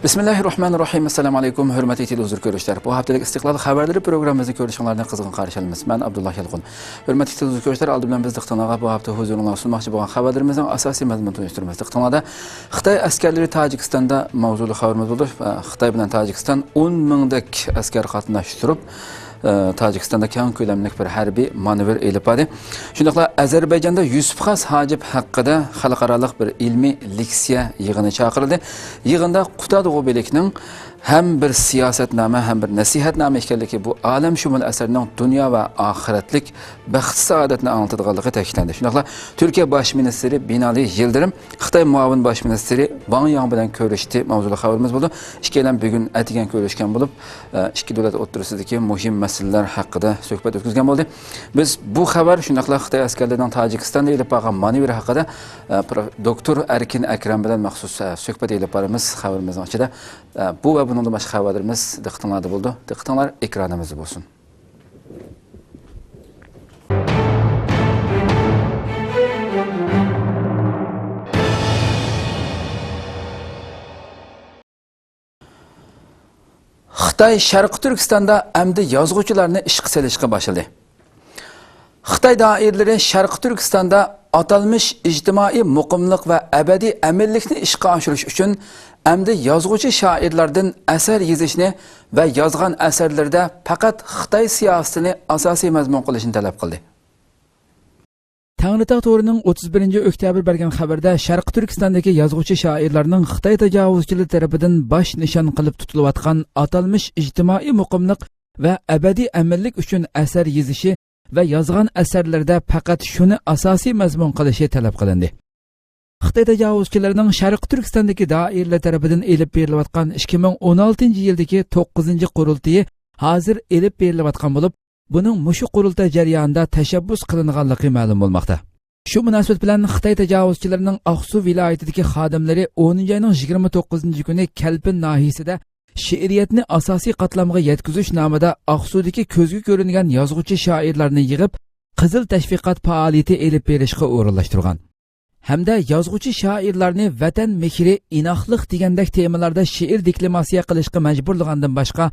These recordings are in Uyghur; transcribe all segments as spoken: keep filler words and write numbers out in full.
بىسمىللاھىررەھمانىررەھىم. ئەسسالامۇ ئەلەيكۇم، ھۆرمەتلىك تېلېۋىزور كۆرۈشلەر. بۇ ھەپتىلىك ئىستىقلال خەۋەرلىرى پروگراممىمىزنى كۆرۈشۈڭلارنى قىزغىن قارشى ئالىمىز. مەن ئابدۇللا يالقۇن. ھۆرمەتلىك تېلېۋىزور كۆرۈشلەر، ئالدى بىلەن بىز دىققىتىڭلارغا بۇ ھەپتە ھۇزۇرۇڭلارغا سۇنماقچى بولغان خەۋەرلىرىمىزنىڭ ئاساسىي مەزمۇنىنى تونۇشتۇرىمىز. دىققىتىڭلاردا خىتاي ئەسكەرلىرى تاجىكىستاندا ماۋزۇلۇق خەۋىرىمىز بولىدۇ. خىتاي بىلەن تاجىكىستان ئون مىڭدەك ئەسكەر قاتناشتۇرۇپ، ئە، تاجىكىستاندا كەڭ كۆلەملىك بىر ھەربىي مانېۋىر ئېلىپ باردى. شۇنداقلا ئەزەربەيجاندا يۈسۈپ خاس ھاجىپ ھەققىدە خەلقئارالىق بىر ئىلمىي لېكسىيە يىغىنى چاقىرىلدى. يىغىندا قۇتادغۇ بىلىكنىڭ ھەم بىر سىياسەتنامە، ھەم بىر نەسىھەتنامە ئىكەنلىكى، بۇ ئالەمشۇمۇل ئەسەرنىڭ دۇنيا ۋە ئاخىرەتلىك بەخت-سائادەتنى ئاڭلىتىدىغانلىقى تەكىتلەندى. شۇنداقلا تۈركىيە باش مىنىستىرى بىنالى يىلدىرىم خىتاي مۇئاۋىن باش مىنىستىرى ۋاڭ ياڭ بىلەن كۆرۈشتى ماۋزۇلۇق خەۋىرىمىز بولىدۇ. ئىككىيلەن بۈگۈن ئەتىگەن كۆرۈشكەن بولۇپ، ئىككى دۆلەت ئوتتۇرىسىدىكى مۇھىم مەسىلىلەر ھەققىدە سۆھبەت ئۆتكۈزگەن بولدى. بىز بۇ خەۋەر، شۇنداقلا خىتاي ئەسكەرلىرىنىڭ تاجىكىستاندا ئېلىپ بارغان مانېۋىرى ھەققىدە، ئە، پرو-، دوكتور ئەركىن ئەكرەم بىلەن مەخسۇس، ئە، سۆھبەت ئېلىپ بارىمىز. خەۋىرىمىزنىڭ ئىچىدە، ئە، بۇ ۋە بۇنىڭدىن باشقا خەۋەرلىرىمىز دىققىتىڭلاردا بولىدۇ. دىققىتىڭلار ئېكرانىمىزدا بولسۇن. خىتاي شەرقىي تۈركىستاندا ئەمدى يازغۇچىلارنى ئىشقا سېلىشقا باشلىدى. خىتاي دائىرىلىرى شەرقىي تۈركىستاندا ئاتالمىش ئىجتىمائىي مۇقىملىق ۋە ئەبەدىي ئەمىنلىكنى ئىشقا ئاشۇرۇش ئۈچۈن ئەمدى يازغۇچى شائىرلاردىن ئەسەر يېزىشنى ۋە يازغان ئەسەرلىرىدە پەقەت خىتاي سىياسىتىنى ئاساسىي مەزمۇن قىلىشنى تەلەپ قىلدى. تەڭرىتاغ تورىنىڭ ئوتتۇز بىرىنچى ئۆكتەبىر بەرگەن خەۋىرىدە، شەرقىي تۈركىستاندىكى يازغۇچى شائىرلارنىڭ خىتاي تاجاۋۇزچىلىرى تەرىپىدىن باش نىشان قىلىپ تۇتۇلۇۋاتقان ئاتالمىش ئىجتىمائىي مۇقىملىق ۋە ئەبەدىي ئەمىنلىك ئۈچۈن ئەسەر يېزىشى ۋە يازغان ئەسەرلىرىدە پەقەت شۇنى ئاساسىي مەزمۇن قىلىشى تەلەپ قىلىندى. خىتاي تاجاۋۇزچىلىرىنىڭ شەرقىي تۈركىستاندىكى دائىرىلەر تەرىپىدىن ئېلىپ بېرىلىۋاتقان ئىككى مىڭ ئون ئالتىنچى يىلدىكى توققۇزىنچى قۇرۇلتىيى ھازىر ئېلىپ بېرىلىۋاتقان بولۇپ، بۇنىڭ مۇشۇ قۇرۇلتاي جەريانىدا تەشەببۇس قىلىنغانلىقى مەلۇم بولماقتا. شۇ مۇناسىۋەت بىلەن خىتاي تاجاۋۇزچىلىرىنىڭ ئاقسۇ ۋىلايىتىدىكى خادىملىرى ئونىنچى ئاينىڭ يىگىرمە توققۇزىنچى كۈنى كەلپىن ناھىيەسىدە شېئىرىيەتنى ئاساسىي قاتلامغا يەتكۈزۈش نامىدا ئاقسۇدىكى كۆزگە كۆرۈنگەن يازغۇچى شائىرلارنى يىغىپ، قىزىل تەشۋىقات پائالىيىتى ئېلىپ بېرىشقا ئورۇنلاشتۇرغان. ھەمدە يازغۇچى شائىرلارنى ۋەتەن مېھرى، ئىناقلىق دېگەندەك تېمىلاردا شېئىر دېكلاماتسىيە قىلىشقا مەجبۇرلىغاندىن باشقا،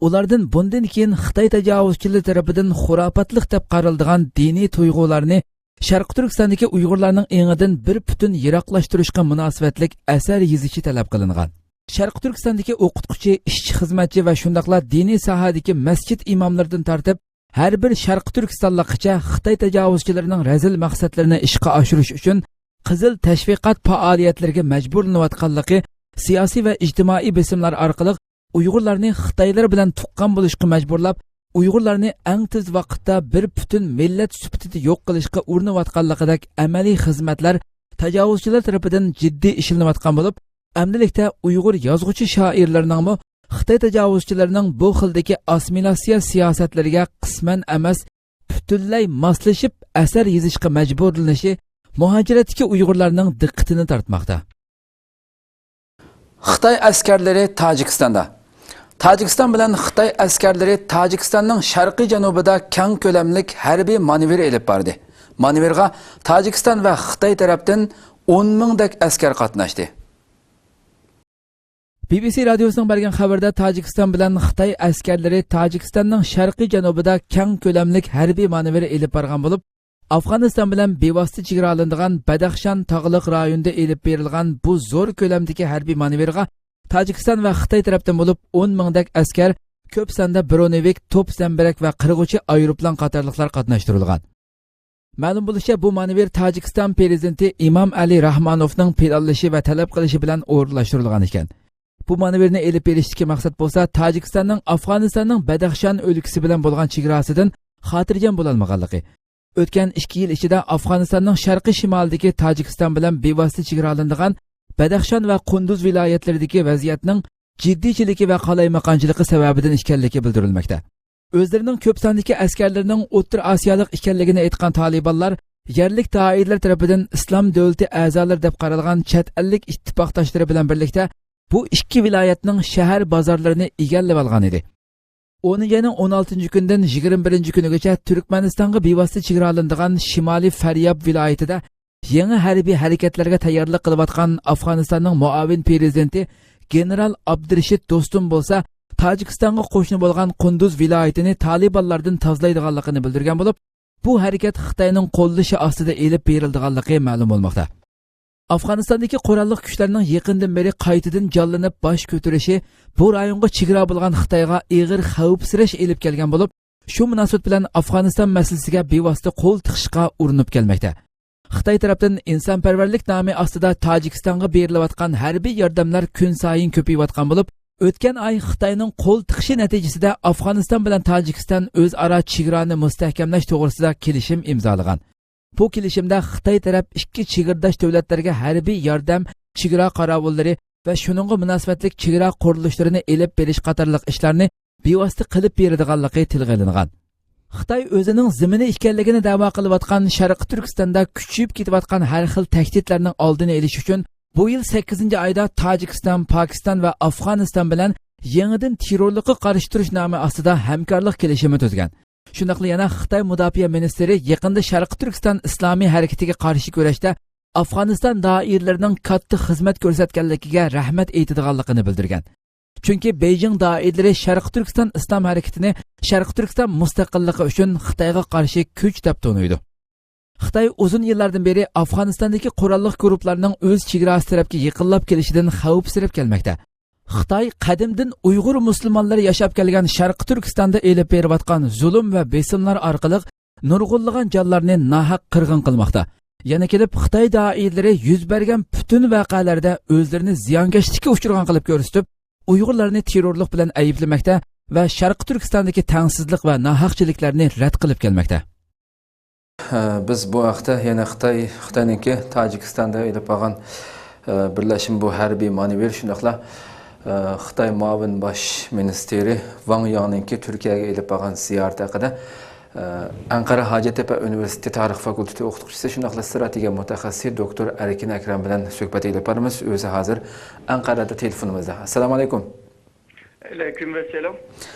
ئۇلاردىن بۇندىن كېيىن خىتاي تاجاۋۇزچىلىرى تەرىپىدىن خۇراپاتلىق دەپ قارىلىدىغان دىنىي تۇيغۇلارنى شەرقىي تۈركىستاندىكى ئۇيغۇرلارنىڭ ئېڭىدىن بىر پۈتۈن يىراقلاشتۇرۇشقا مۇناسىۋەتلىك ئەسەر يېزىشى تەلەپ قىلىنغان. شەرقىي تۈركىستاندىكى ئوقۇتقۇچى، ئىشچى-خىزمەتچى ۋە شۇنداقلا دىنىي ساھەدىكى مەسچىت ئىماملىرىدىن تارتىپ، ھەر بىر شەرقىي تۈركىستانلىققىچە خىتاي تاجاۋۇزچىلىرىنىڭ رەزىل مەقسەتلىرىنى ئىشقا ئاشۇرۇش ئۈچۈن قىزىل تەشۋىقات پائالىيەتلىرىگە مەجبۇرلىنىۋاتقانلىقى سىياسىي ۋە ئىجتىمائىي بېسىملار ئارقىلىق ئۇيغۇرلارنى خىتايلار بىلەن تۇغقان بولۇشقا مەجبۇرلاپ، ئۇيغۇرلارنى ئەڭ تېز ۋاقىتتا بىر پۈتۈن مىللەت سۈپىتىدە يوق قىلىشقا ئۇرۇنۇۋاتقانلىقىدەك ئەمەلىي خىزمەتلەر تاجاۋۇزچىلار تەرىپىدىن جىددىي ئىشلىنىۋاتقان بولۇپ، ئەمدىلىكتە ئۇيغۇر يازغۇچى شائىرلىرىنىڭمۇ خىتاي تاجاۋۇزچىلىرىنىڭ بۇ خىلدىكى ئاسسىمىلياتسىيە سىياسەتلىرىگە قىسمەن ئەمەس، پۈتۈنلەي ماسلىشىپ ئەسەر يېزىشقا مەجبۇرلىنىشى مۇھاجىرەتتىكى ئۇيغۇرلارنىڭ دىققىتىنى تارتماقتا. خىتاي ئەسكەرلىرى تاجىكىستاندا. تاجىكىستان بىلەن خىتاي ئەسكەرلىرى تاجىكىستاننىڭ شەرقىي جەنۇبىدا كەڭ كۆلەملىك ھەربىي مانېۋىر ئېلىپ باردى. مانېۋىرغا تاجىكىستان ۋە خىتاي تەرەپتىن ئون مىڭدەك ئەسكەر قاتناشتى. بى بى سى رادىيوسىنىڭ بەرگەن خەۋىرىدە، تاجىكىستان بىلەن خىتاي ئەسكەرلىرى تاجىكىستاننىڭ شەرقىي جەنۇبىدا كەڭ كۆلەملىك ھەربىي مانېۋىر ئېلىپ بارغان بولۇپ، ئافغانىستان بىلەن بىۋاسىتە چېگرالىنىدىغان بەدەخشان تاغلىق رايونىدا ئېلىپ بېرىلغان بۇ زور كۆلەمدىكى ھەربىي مانېۋىرغا تاجىكىستان ۋە خىتاي تەرەپتىن بولۇپ ئون مىڭدەك ئەسكەر، كۆپ ساندا برونېۋىك، توپ زەمبىرەك ۋە قىرغۇچى ئايروپىلان قاتارلىقلار قاتناشتۇرۇلغان. مەلۇم بولۇشىچە، بۇ مانېۋىر تاجىكىستان پىرېزىدېنتى ئىمام ئەلى راھمانوفنىڭ پىلانلىشى ۋە تەلەپ قىلىشى بىلەن ئورۇنلاشتۇرۇلغان ئىكەن. بۇ مانېۋىرنى ئېلىپ بېرىشتىكى مەقسەت بولسا، تاجىكىستاننىڭ ئافغانىستاننىڭ بەدەخشان ئۆلكىسى بىلەن بولغان چېگراسىدىن خاتىرجەم بولالمىغانلىقى، ئۆتكەن ئىككى يىل ئىچىدە ئافغانىستاننىڭ شەرقىي شىمالىدىكى تاجىكىستان بىلەن بىۋاسىتە چېگرالىنىدىغان بەدەخشان ۋە قۇندۇز ۋىلايەتلىرىدىكى ۋەزىيەتنىڭ جىددىيچىلىكى ۋە قالايمىقانچىلىقى سەۋەبىدىن ئىكەنلىكى بىلدۈرۈلمەكتە. ئۆزلىرىنىڭ كۆپ ساندىكى ئەسكەرلىرىنىڭ ئوتتۇرا ئاسىيالىق ئىكەنلىكىنى ئېيتقان تالىبانلار يەرلىك دائىرىلەر تەرىپىدىن ئىسلام دۆلىتى ئەزالىرى دەپ قارالغان چەت ئەللىك ئىتتىپاقداشلىرى بىلەن بىرلىكتە بۇ ئىككى ۋىلايەتنىڭ شەھەر بازارلىرىنى ئىگىلىۋالغان ئىدى. ئونىنچى ئاينىڭ ئون ئالتىنچى كۈنىدىن يىگىرمە بىرىنچى كۈنىگىچە تۈركمەنىستانغا بىۋاسىتە چېگرالىنىدىغان شىمالىي فەرياب ۋىلايىتىدە يېڭى ھەربىي ھەرىكەتلەرگە تەييارلىق قىلىۋاتقان ئافغانىستاننىڭ مۇئاۋىن پىرېزىدېنتى گېنېرال ئابدۇرېشىت دوستۇم بولسا تاجىكىستانغا قوشنا بولغان قۇندۇز ۋىلايىتىنى تالىبانلاردىن تازىلايدىغانلىقىنى بىلدۈرگەن بولۇپ، بۇ ھەرىكەت خىتاينىڭ قوللىشى ئاستىدا ئېلىپ بېرىلىدىغانلىقى مەلۇم بولماقتا. ئافغانىستاندىكى قوراللىق كۈچلەرنىڭ يېقىندىن بېرى قايتىدىن جانلىنىپ باش كۆتۈرۈشى بۇ رايونغا چېگرا بولغان خىتايغا ئېغىر خەۋپسىرەش ئېلىپ كەلگەن بولۇپ، شۇ مۇناسىۋەت بىلەن ئافغانىستان مەسىلىسىگە بىۋاسىتە قول تىقىشقا ئۇرۇنۇپ كەلمەكتە. خىتاي تەرەپتىن ئىنسانپەرۋەرلىك نامى ئاستىدا تاجىكىستانغا بېرىلىۋاتقان ھەربىي ياردەملەر كۈنسايىن كۆپىيىۋاتقان بولۇپ، ئۆتكەن ئاي خىتاينىڭ قول تىقىشى نەتىجىسىدە ئافغانىستان بىلەن تاجىكىستان ئۆزئارا چېگرانى مۇستەھكەملەش توغرىسىدا كېلىشىم ئىمزالىغان. بۇ كېلىشىمدە خىتاي تەرەپ ئىككى چېگرىداش دۆلەتلەرگە ھەربىي ياردەم، چېگرا قاراۋۇللىرى ۋە شۇنىڭغا مۇناسىۋەتلىك چېگرا قۇرۇلۇشلىرىنى ئېلىپ بېرىش قاتارلىق ئىشلارنى بىۋاسىتە قىلىپ بېرىدىغانلىقى تىلغا ئېلىنغان. خىتاي ئۆزىنىڭ زېمىنى ئىكەنلىكىنى دەۋا قىلىۋاتقان شەرقىي تۈركىستاندا كۈچىيىپ كېتىۋاتقان ھەر خىل تەھدىتلەرنىڭ ئالدىنى ئېلىش ئۈچۈن بۇ يىل سەككىزىنچى ئايدا تاجىكىستان، پاكىستان ۋە ئافغانىستان بىلەن يېڭىدىن تېررورلۇققا قارشى تۇرۇش نامى ئاستىدا ھەمكارلىق كېلىشىمى تۈزگەن. شۇنداقلا يەنە خىتاي مۇداپىئە مىنىستىرى يېقىندا شەرقىي تۈركىستان ئىسلامىي ھەرىكىتىگە قارشى كۈرەشتە ئافغانىستان دائىرىلىرىنىڭ كاتتا خىزمەت كۆرسەتكەنلىكىگە رەھمەت ئېيتىدىغانلىقىنى بىلدۈرگەن. چۈنكى بېيجىڭ دائىرىلىرى شەرقىي تۈركىستان ئىسلام ھەرىكىتىنى شەرقىي تۈركىستان مۇستەقىللىقى ئۈچۈن خىتايغا قارشى كۈچ دەپ تونۇيدۇ. خىتاي ئۇزۇن يىللاردىن بېرى ئافغانىستاندىكى قوراللىق گۇرۇپپىلارنىڭ ئۆز چېگراسى تەرەپكە يېقىنلاپ كېلىشىدىن خەۋپسىرەپ كەلمەكتە. خىتاي قەدىمدىن ئۇيغۇر مۇسۇلمانلىرى ياشاپ كەلگەن شەرقىي تۈركىستاندا ئېلىپ بېرىۋاتقان زۇلۇم ۋە بېسىملار ئارقىلىق نۇرغۇنلىغان جانلارنى ناھەق قىرغىن قىلماقتا. يەنە كېلىپ خىتاي دائىرىلىرى يۈز بەرگەن پۈتۈن ۋەقەلەردە ئۆزلىرىنى زىيانكەشلىككە ئۇچرىغان قىلىپ كۆرسىتىپ، ئۇيغۇرلارنى تېررورلۇق بىلەن ئەيىبلىمەكتە ۋە شەرقىي تۈركىستاندىكى تەڭسىزلىق ۋە ناھەقچىلىكلەرنى رەت قىلىپ كەلمەكتە. بىز بۇ ھەقتە يەنە خىتاي، خىتاينىڭكى تاجىكىستاندا ئېلىپ بارغان، ئە، بىرلەشمە بۇ ھەربىي مانېۋىر، شۇنداقلا، ئە، خىتاي مۇئاۋىن باش مىنىستىرى ۋاڭ ياڭنىڭكى تۈركىيەگە ئېلىپ بارغان زىيارىتى ھەققىدە، ئە، ئەنقەرە ھاجەتتەپە ئۇنىۋېرسىتېتى تارىخ فاكۇلتېتى ئوقۇتقۇچىسى، شۇنداقلا ئىستراتېگىيە مۇتەخەسسىسى دوكتور ئەركىن ئەكرەم بىلەن سۆھبەت ئېلىپ بارىمىز. ئۆزى ھازىر ئەنقەرەدە تېلېفونىمىزدا. ئەسسالامۇ ئەلەيكۇم. ئەلەيكۇم ئەسسالام.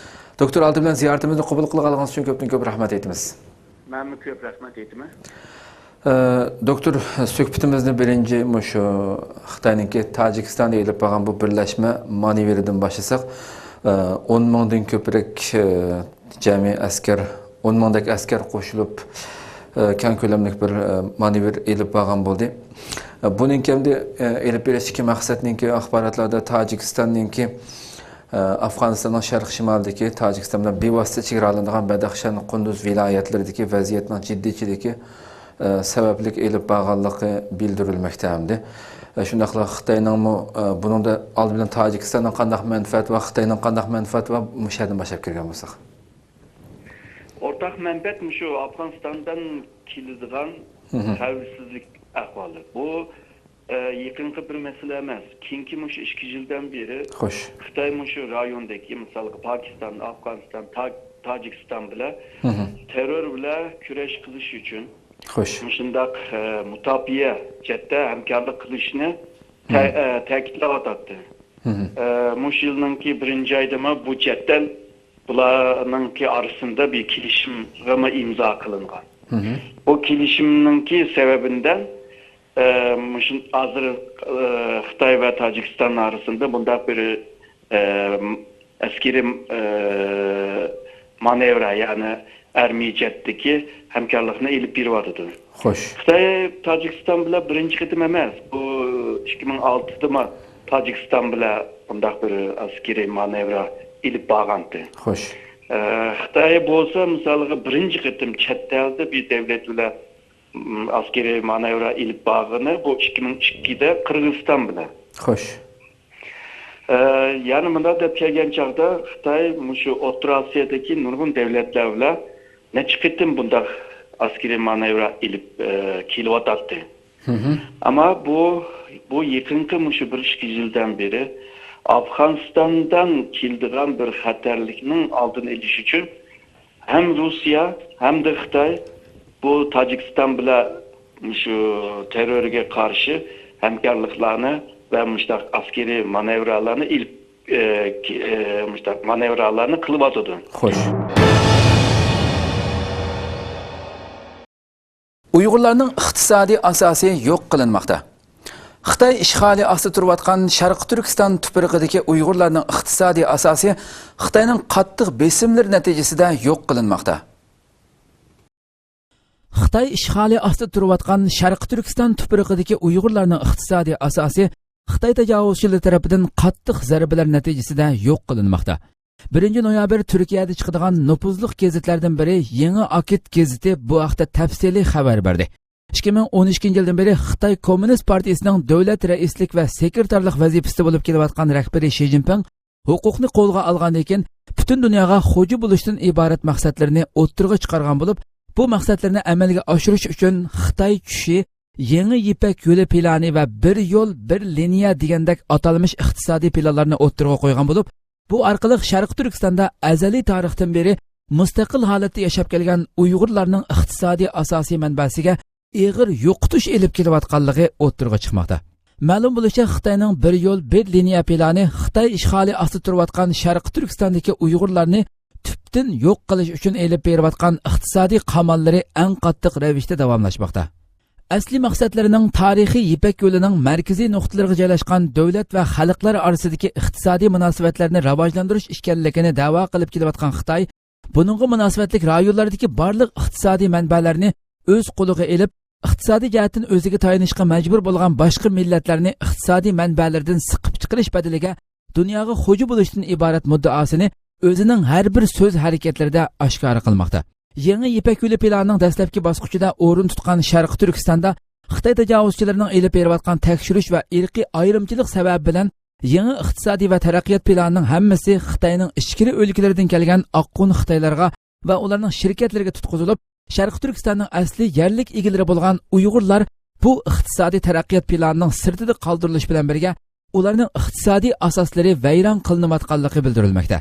دوكتور، ئالدى بىلەن زىيارىتىمىزنى قوبۇل قىلغانلىقىڭىز ئۈچۈن كۆپتىن كۆپ رەھمەت ئېيتىمىز. مەنمۇ كۆپ رەھمەت ئېيتىمەن. ئە، دوكتور، سۆھبىتىمىزنى بىرىنچى مۇشۇ خىتاينىڭكى تاجىكىستاندا ئېلىپ بارغان بۇ بىرلەشمە مانېۋىرىدىن باشلىساق، ئە، ئون مىڭدىن كۆپرەك، ئە، جەمئىي ئەسكەر، ئون مىڭدەك ئەسكەر قوشۇلۇپ، ئە، كەڭ كۆلەملىك بىر، ئە، مانېۋىر ئېلىپ بارغان بولدى. ئە، بۇنىڭكى ئەمدى، ئە، ئېلىپ بېرىشتىكى مەقسەتنىڭكى ئاخباراتلاردا تاجىكىستاننىڭكى ئافغانىستاننىڭ شەرقىي شىمالىدىكى تاجىكىستان بىلەن بىۋاسىتە چېگرالىنىدىغان بەدەخشان، قۇندۇز ۋىلايەتلىرىدىكى ۋەزىيەتنىڭ جىددىيچىلىكى، ئە، سەۋەبلىك ئېلىپ بارغانلىقى بىلدۈرۈلمەكتە ئەمدى. ئە، شۇنداقلا خىتاينىڭمۇ، ئە، بۇنىڭدا ئالدى بىلەن تاجىكىستاننىڭ قانداق مەنپەئەتى بار، خىتاينىڭ قانداق مەنپەئەتى بار، مۇشۇ يەردىن باشلاپ كىرگەن بولساق. ئورتاق مەنپەئەت مۇشۇ ئافغانىستاندىن كېلىدىغان مھم. خەۋپسىزلىك ئەھۋالى. بۇ ئە، يېقىنقى بىر مەسىلە ئەمەس. كېيىنكى مۇشۇ ئىككى يىلدىن بېرى خوش. خىتاي مۇشۇ رايوندىكى، مىسالغا، پاكىستان، ئافغانىستان، تا-، تاجىكىستان بىلەن مھم. تېررور بىلەن كۈرەش قىلىش ئۈچۈن خوش. مۇشۇنداق، ئە، مۇداپىئە جەھەتتە ھەمكارلىق قىلىشنى تە-، مھم. ئە، تەكىتلەۋاتاتتى. مھم. ئە، مۇشۇ يىلنىڭكى بىرىنچى ئايدىمۇ بۇ جەھەتتىن بۇلارنىڭكى ئارىسىندا بىر كېلىشىمغىمۇ ئىمزا قىلىنغان. مھم. بۇ كېلىشىمنىڭكى سەۋەبىدىن ئە، مۇشۇ ھازىر، ئە، خىتاي ۋە تاجىكىستان ئارىسىندا بۇنداق بىر، ئە، ئەسكىرىي، ئە، مانېۋىر، يەنى ئارمىيە جەھەتتىكى ھەمكارلىقنى ئېلىپ بېرىۋاتىدۇ. خوش. خىتاي تاجىكىستان بىلەن بىرىنچى قېتىم ئەمەس. بۇ ئىككى مىڭ ئالتىدىمۇ تاجىكىستان بىلەن بۇنداق بىر ئەسكىرىي مانېۋىر ئېلىپ بارغانتى. خوش. ئە، خىتاي بولسا، مىسالغا، بىرىنچى قېتىم چەت ئەلدە بىر دۆلەت بىلەن ئەسكىرىي مانېۋىر ئېلىپ بارغىنى بۇ ئىككى مىڭ ئىككىدە قىرغىزىستان بىلەن. خوش. ئە، يەنى مۇنداق دەپ كەلگەن چاغدا خىتاي مۇشۇ ئوتتۇرا ئاسىيادىكى نۇرغۇن دۆلەتلەر بىلەن نەچچە قېتىم بۇنداق ئەسكىرىي مانېۋىر ئېلىپ، ئە، كېلىۋاتاتتى. مھم. ئەمما بۇ، بۇ يېقىنقى مۇشۇ بىر ئىككى يىلدىن بېرى ئافغانىستاندىن كېلىدىغان بىر خەتەرلىكنىڭ ئالدىنى ئېلىش ئۈچۈن ھەم روسىيە، ھەمدە خىتاي بۇ تاجىكىستان بىلەن مۇشۇ تېررورغا قارشى ھەمكارلىقلارنى ۋە مۇشۇنداق ئەسكىرىي مانېۋىرلارنى ئېلىپ، ئە، كى-، ئە، مۇشۇنداق مانېۋىرلارنى قىلىۋاتىدۇ. خوش. ئۇيغۇرلارنىڭ ئىقتىسادىي ئاساسى يوق قىلىنماقتا. خىتاي ئىشغالى ئاستىدا تۇرۇۋاتقان شەرقىي تۈركىستان تۇپرىقىدىكى ئۇيغۇرلارنىڭ ئىقتىسادىي ئاساسى خىتاينىڭ قاتتىق بېسىملىرى نەتىجىسىدە يوق قىلىنماقتا. خىتاي ئىشغالى ئاستىدا تۇرۇۋاتقان شەرقىي تۈركىستان تۇپرىقىدىكى ئۇيغۇرلارنىڭ ئىقتىسادىي ئاساسى خىتاي تاجاۋۇزچىلىرى تەرىپىدىن قاتتىق زەربىلەر نەتىجىسىدە يوق قىلىنماقتا. بىرىنچى نويابىر تۈركىيەدە چىقىدىغان نوپۇزلۇق گېزىتلەردىن بىرى يېڭى ئاكىت گېزىتى بۇ ھەقتە تەپسىلىي خەۋەر بەردى. ئىككى مىڭ ئون ئىككىنچى يىلدىن بېرى خىتاي كوممۇنىست پارتىيىسىنىڭ دۆلەت رەئىسلىك ۋە سېكرېتارلىق ۋەزىپىسىدە بولۇپ كېلىۋاتقان رەھبىرى شى جىنپىڭ ھوقۇقنى قولغا ئالغاندىن كېيىن، پۈتۈن دۇنياغا خوجا بولۇشتىن ئىبارەت مەقسەتلىرىنى ئوتتۇرىغا چىقارغان بولۇپ، بۇ مەقسەتلىرىنى ئەمەلگە ئاشۇرۇش ئۈچۈن خىتاي چۈشى، يېڭى يىپەك يولى پىلانى ۋە بىر يول، بىر لىنىيە دېگەندەك ئاتالمىش ئىقتىسادىي پىلانلارنى ئوتتۇرىغا قويغان بولۇپ، بۇ ئارقىلىق شەرقىي تۈركىستاندا ئەزەلىي تارىختىن بېرى مۇستەقىل ھالەتتە ياشاپ كەلگەن ئۇيغۇرلارنىڭ ئىقتىسادىي ئاساسىي مەنبەسىگە ئېغىر يوقىتىش ئېلىپ كېلىۋاتقانلىقى ئوتتۇرىغا چىقماقتا. مەلۇم بولۇشىچە، خىتاينىڭ بىر يول، بىر لىنىيە پىلانى خىتاي ئىشغالى ئاستىدا تۇرۇۋاتقان شەرقىي تۈركىستاندىكى ئۇيغۇرلارنى تۈپتىن يوق قىلىش ئۈچۈن ئېلىپ بېرىۋاتقان ئىقتىسادىي قاماللىرى ئەڭ قاتتىق رەۋىشتە داۋاملاشماقتا. ئەسلىي مەقسەتلىرىنىڭ تارىخىي يىپەك يولىنىڭ مەركىزىي نۇقتىلىرىغا جايلاشقان دۆلەت ۋە خەلقلەر ئارىسىدىكى ئىقتىسادىي مۇناسىۋەتلەرنى راۋاجلاندۇرۇش ئىكەنلىكىنى دەۋا قىلىپ كېلىۋاتقان خىتاي، بۇنىڭغا مۇناسىۋەتلىك رايونلاردىكى بارلىق ئىقتىسادىي مەنبەلەرنى ئۆز قولىغا ئېلىپ، ئىقتىسادىي جەھەتتىن ئۆزىگە تايىنىشقا مەجبۇر بولغان باشقا مىللەتلەرنى ئىقتىسادىي مەنبەلىرىدىن سىقىپ چىقىرىش بەدىلىگە دۇنياغا خوجا بولۇشتىن ئىبارەت مۇددىئاسىنى ئۆزىنىڭ ھەر بىر سۆز ھەرىكەتلىرىدە ئاشكارا قىلماقتا. يېڭى يىپەك يولى پىلانىنىڭ دەسلەپكى باسقۇچىدا ئورۇن تۇتقان شەرقىي تۈركىستاندا خىتاي تاجاۋۇزچىلىرىنىڭ ئېلىپ بېرىۋاتقان تەكشۈرۈش ۋە ئىرقىي ئايرىمچىلىق سەۋەبى بىلەن يېڭى ئىقتىسادىي ۋە تەرەققىيات پىلانىنىڭ ھەممىسى خىتاينىڭ ئىچكىرى ئۆلكىلىرىدىن كەلگەن ئاققۇن خىتايلارغا ۋە ئۇلارنىڭ شىركەتلىرىگە تۇتقۇزۇلۇپ، شەرقىي تۈركىستاننىڭ ئەسلى يەرلىك ئىگىلىرى بولغان ئۇيغۇرلار بۇ ئىقتىسادىي تەرەققىيات پىلانىنىڭ سىرتىدا قالدۇرۇلۇشى بىلەن بىرگە، ئۇلارنىڭ ئىقتىسادىي ئاساسلىرى ۋەيران قىلىنىۋاتقانلىقى بىلدۈرۈلمەكتە.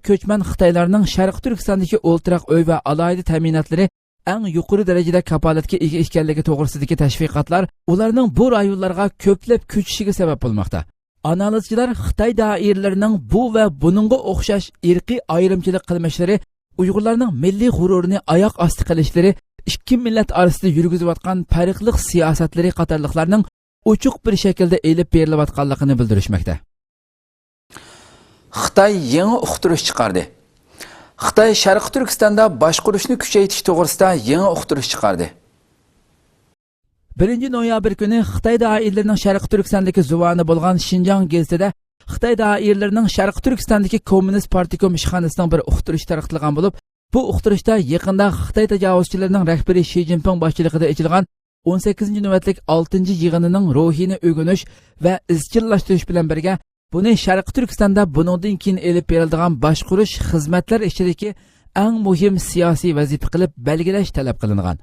كۆچمەن خىتايلارنىڭ شەرقىي تۈركىستاندىكى ئولتۇراق ئۆي ۋە ئالاھىدە تەمىناتلىرى ئەڭ يۇقىرى دەرىجىدە كاپالەتكە ئىگە ئىكەنلىكى توغرىسىدىكى تەشۋىقاتلار ئۇلارنىڭ بۇ رايونلارغا كۆپلەپ كۆچۈشىگە سەۋەب بولماقتا. ئانالىزچىلار خىتاي دائىرىلىرىنىڭ بۇ ۋە بۇنىڭغا ئوخشاش ئىرقىي ئايرىمچىلىق قىلمىشلىرى، ئۇيغۇرلارنىڭ مىللىي غۇرۇرىنى ئاياق ئاستى قىلىشلىرى، ئىككى مىللەت ئارىسىدا يۈرگۈزۈۋاتقان پەرقلىق سىياسەتلىرى قاتارلىقلارنىڭ ئوچۇق بىر شەكىلدە ئېلىپ بېرىلىۋاتقانلىقىنى بىلدۈرۈشمەكتە. خىتاي يېڭى ئۇقتۇرۇش چىقاردى. خىتاي شەرقىي تۈركىستاندا باشقۇرۇشنى كۈچەيتىش توغرىسىدا يېڭى ئۇقتۇرۇش چىقاردى. بىرىنچى نويابىر كۈنى خىتاي دائىرىلىرىنىڭ شەرقىي تۈركىستاندىكى زۇۋانى بولغان شىنجاڭ گېزىتىدە خىتاي دائىرىلىرىنىڭ شەرقىي تۈركىستاندىكى كوممۇنىست پارتكوم ئىشخانىسىنىڭ بىر ئۇقتۇرۇشى تارقىتىلغان بولۇپ، بۇ ئۇقتۇرۇشتا يېقىندا خىتاي تاجاۋۇزچىلىرىنىڭ رەھبىرى شى جىنپىڭ باشچىلىقىدا ئېچىلغان ئون سەككىزىنچى نۆۋەتلىك ئالتىنچى يىغىنىنىڭ روھىنى ئۆگىنىش ۋە ئىزچىللاشتۇرۇش بىلەن بىرگە، بۇنى شەرقىي تۈركىستاندا بۇنىڭدىن كېيىن ئېلىپ بېرىلىدىغان باشقۇرۇش خىزمەتلەر ئىچىدىكى ئەڭ مۇھىم سىياسىي ۋەزىپە قىلىپ بەلگىلەش تەلەپ قىلىنغان.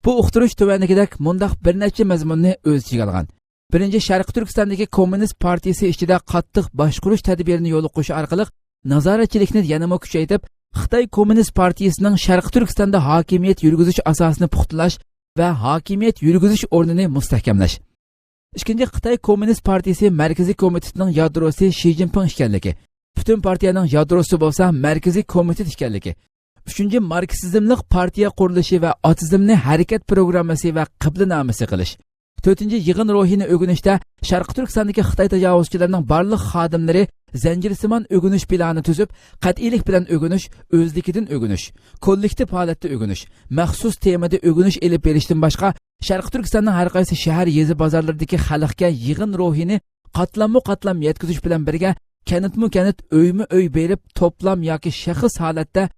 بۇ ئۇقتۇرۇش تۆۋەندىكىدەك مۇنداق بىر نەچچە مەزمۇننى ئۆز ئىچىگە ئالغان. بىرىنچى، شەرقىي تۈركىستاندىكى كوممۇنىست پارتىيىسى ئىچىدە قاتتىق باشقۇرۇش تەدبىرىنى يولغا قويۇش ئارقىلىق نازارەتچىلىكنى يەنىمۇ كۈچەيتىپ، خىتاي كوممۇنىست پارتىيىسىنىڭ شەرقىي تۈركىستاندا ھاكىمىيەت يۈرگۈزۈش ئاساسىنى پۇختىلاش ۋە ھاكىمىيەت يۈرگۈزۈش ئورنىنى مۇستەھكەملەش. ئىككىنچى، خىتاي كوممۇنىست پارتىيىسى مەركىزىي كومىتېتىنىڭ يادروسى شى جىنپىڭ ئىكەنلىكى، پۈتۈن پارتىيەنىڭ يادروسى بولسا مەركىزىي كومىتېت ئىكەنلىكى. ئۈچىنچى، ماركسىزملىق پارتىيە قۇرۇلۇشى ۋە ئاتىزمنى ھەرىكەت پروگراممىسى ۋە قىبلىنامىسى قىلىش. تۆتىنچى، يىغىن روھىنى ئۆگىنىشتە شەرقىي تۈركىستاندىكى خىتاي تاجاۋۇزچىلىرىنىڭ بارلىق خادىملىرى زەنجىرسىمان ئۆگىنىش پىلانى تۈزۈپ، قەتئىيلىك بىلەن ئۆگىنىش، ئۆزلۈكىدىن ئۆگىنىش، كوللېكتىپ ھالەتتە ئۆگىنىش، مەخسۇس تېمىدا ئۆگىنىش ئېلىپ بېرىشتىن باشقا، شەرقىي تۈركىستاننىڭ ھەر قايسى شەھەر، يېزا، بازارلىرىدىكى خەلقكە يىغىن روھىنى قاتلاممۇ قاتلام يەتكۈزۈش بىلەن بىرگە، كەنتمۇ كەنت، ئۆيمۇ ئۆي بېرىپ، توپلام ياكى شەخس ھالەتتە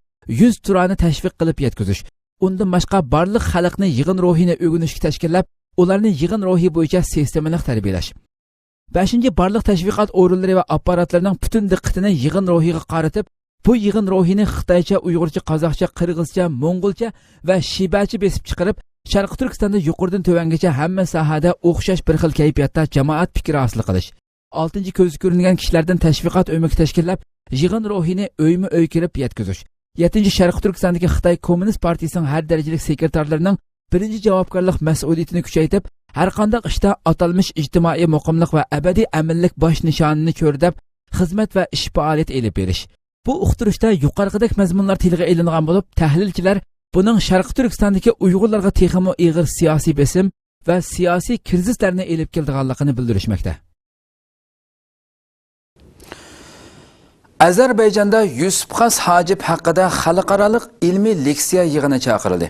يۈز تۇرانى تەشۋىق قىلىپ يەتكۈزۈش. ئۇندىن باشقا، بارلىق خەلقنى يىغىن روھىنى ئۆگىنىشكە تەشكىللەپ، ئۇلارنى يىغىن روھى بويىچە سىستېمىلىق تەربىيەلەش. بەشىنچى، بارلىق تەشۋىقات ئورۇنلىرى ۋە ئاپپاراتلىرىنىڭ پۈتۈن دىققىتىنى يىغىن روھىغا قارىتىپ، بۇ يىغىن روھىنى خىتايچە، ئۇيغۇرچە، قازاقچە، قىرغىزچە، موڭغۇلچە ۋە شىبەچە بېسىپ چىقىرىپ، شەرقىي تۈركىستاندا يۇقىرىدىن تۆۋەنگىچە ھەممە ساھەدە ئوخشاش بىر خىل كەيپىياتتا جامائەت پىكرى ھاسىل قىلىش. ئالتىنچى، كۆزگە كۆرۈنگەن كىشىلەردىن تەشۋىقات ئۆمىكى تەشكىللەپ، يىغىن روھىنى ئۆيمۇ ئۆي كىرىپ يەتكۈزۈش. يەتتىنچى، شەرقىي تۈركىستاندىكى خىتاي كوممۇنىست پارتىيىسىنىڭ ھەر دەرىجىلىك سېكرېتارلىرىنىڭ بىرىنچى جاۋابكارلىق مەسئۇلىيىتىنى كۈچەيتىپ، ھەرقانداق ئىشتا ئاتالمىش ئىجتىمائىي مۇقىملىق ۋە ئەبەدىي ئەمىنلىك باش نىشانىنى چۆرىدەپ، خىزمەت ۋە ئىش پائالىيىتى ئېلىپ بېرىش. بۇ ئۇقتۇرۇشتا يۇقىرىقىدەك مەزمۇنلار تىلغا ئېلىنغان بولۇپ، تەھلىلچىلەر بۇنىڭ شەرقىي تۈركىستاندىكى ئۇيغۇرلارغا تېخىمۇ ئېغىر سىياسىي بېسىم ۋە سىياسىي كىرىزىسلەرنى ئېلىپ كېلىدىغانلىقىنى بىلدۈرۈشمەكتە. ئەزەربەيجاندا يۈسۈپ خاس ھاجىپ ھەققىدە خەلقئارالىق ئىلمىي لېكسىيە يىغىنى چاقىرىلدى.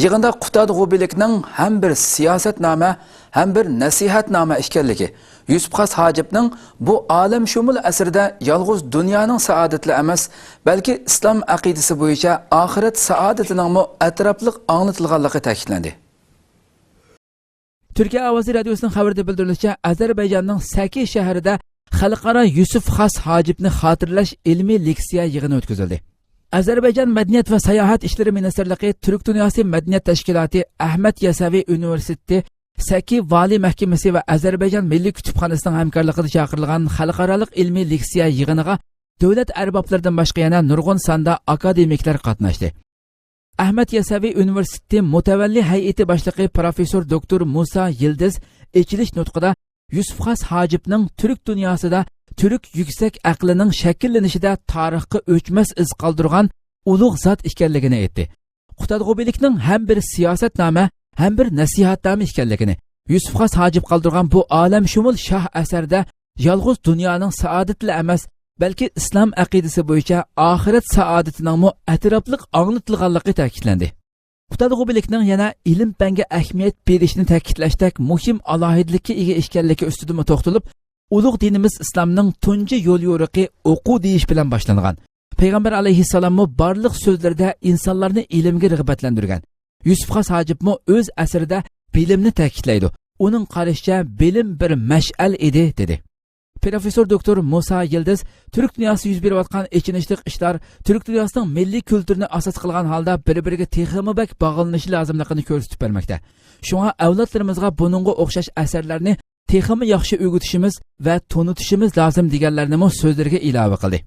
يىغىندا قۇتادغۇ بىلىكنىڭ ھەم بىر سىياسەتنامە، ھەم بىر نەسىھەتنامە ئىكەنلىكى، يۈسۈپ خاس ھاجىپنىڭ بۇ ئالەمشۇمۇل ئەسىردە يالغۇز دۇنيانىڭ سائادىتىلا ئەمەس، بەلكى ئىسلام ئەقىدىسى بويىچە ئاخىرەت سائادىتىنىڭمۇ ئەتراپلىق ئاڭلىتىلغانلىقى تەكىتلەندى. تۈركىيە ئاۋازى رادىيوسىنىڭ خەۋىرىدە بىلدۈرۈلۈشىچە، ئەزەربەيجاننىڭ سەكى شەھىرىدە خەلقئارا يۈسۈپ خاس ھاجىپنى خاتىرىلەش ئىلمىي لېكسىيە يىغىنى ئۆتكۈزۈلدى. ئەزەربەيجان مەدەنىيەت ۋە ساياھەت ئىشلىرى مىنىستىرلىقى، تۈرك دۇنياسى مەدەنىيەت تەشكىلاتى، ئەھمەد يەسەۋى ئۇنىۋېرسىتېتى، سەكى ۋالىي مەھكىمىسى ۋە ئەزەربەيجان مىللىي كۇتۇپخانىسىنىڭ ھەمكارلىقىدا چاقىرىلغان خەلقئارالىق ئىلمىي لېكسىيە يىغىنىغا دۆلەت ئەربابلىرىدىن باشقا يەنە نۇرغۇن ساندا ئاكادېمىكلار قاتناشتى. ئەھمەد يەسەۋى ئۇنىۋېرسىتېتى مۇتەۋەللى ھەيئىتى باشلىقى پروفېسسور دوكتور مۇسا يىلدىز ئېچىلىش نۇتقىدا يۈسۈپ خاس ھاجىپنىڭ تۈرك دۇنياسىدا تۈرك يۈكسەك ئەقلىنىڭ شەكىللىنىشىدە تارىخقا ئۆچمەس ئىز قالدۇرغان ئۇلۇغ زات ئىكەنلىكىنى ئېيتتى. قۇتادغۇ بىلىكنىڭ ھەم بىر سىياسەتنامە، ھەم بىر نەسىھەتنامە ئىكەنلىكىنى، يۈسۈپ خاس ھاجىپ قالدۇرغان بۇ ئالەمشۇمۇل شاھ ئەسەردە يالغۇز دۇنيانىڭ سائادىتىلا ئەمەس، بەلكى ئىسلام ئەقىدىسى بويىچە ئاخىرەت سائادىتىنىڭمۇ ئەتراپلىق ئاڭلىتىلغانلىقى تەكىتلەندى. قۇتادغۇ بىلىكنىڭ يەنە ئىلىم-پەنگە ئەھمىيەت بېرىشنى تەكىتلەشتەك مۇھىم ئالاھىدىلىككە ئىگە ئىكەنلىكى ئۈستىدىمۇ توختىلىپ، ئۇلۇغ دىنىمىز ئىسلامنىڭ تۇنجى يوليورۇقى ئوقۇ دېيىش بىلەن باشلانغان. پەيغەمبەر ئەلەيھىسسالاممۇ بارلىق سۆزلىرىدە ئىنسانلارنى ئىلىمگە رىغبەتلەندۈرگەن. يۈسۈپ خاس ھاجىپمۇ ئۆز ئەسىرىدە بىلىمنى تەكىتلەيدۇ. ئۇنىڭ قارىشىچە، بىلىم بىر مەشئەل ئىدى، دېدى. پروفېسسور دوكتور مۇسا يىلدىز تۈرك دۇنياسىدا يۈز بېرىۋاتقان ئېچىنىشلىق ئىشلار تۈرك دۇنياسىنىڭ مىللىي كۈلتۈرىنى ئاساس قىلغان ھالدا بىر-بىرىگە تېخىمۇ بەك باغلىنىشى لازىملىقىنى كۆرسىتىپ بەرمەكتە. شۇڭا ئەۋلادلىرىمىزغا بۇنىڭغا ئوخشاش ئەسەرلەرنى تېخىمۇ ياخشى ئۆگىتىشىمىز ۋە تونۇتۇشىمىز لازىم، دېگەنلەرنىمۇ سۆزلىرىگە ئىلاۋە قىلدى.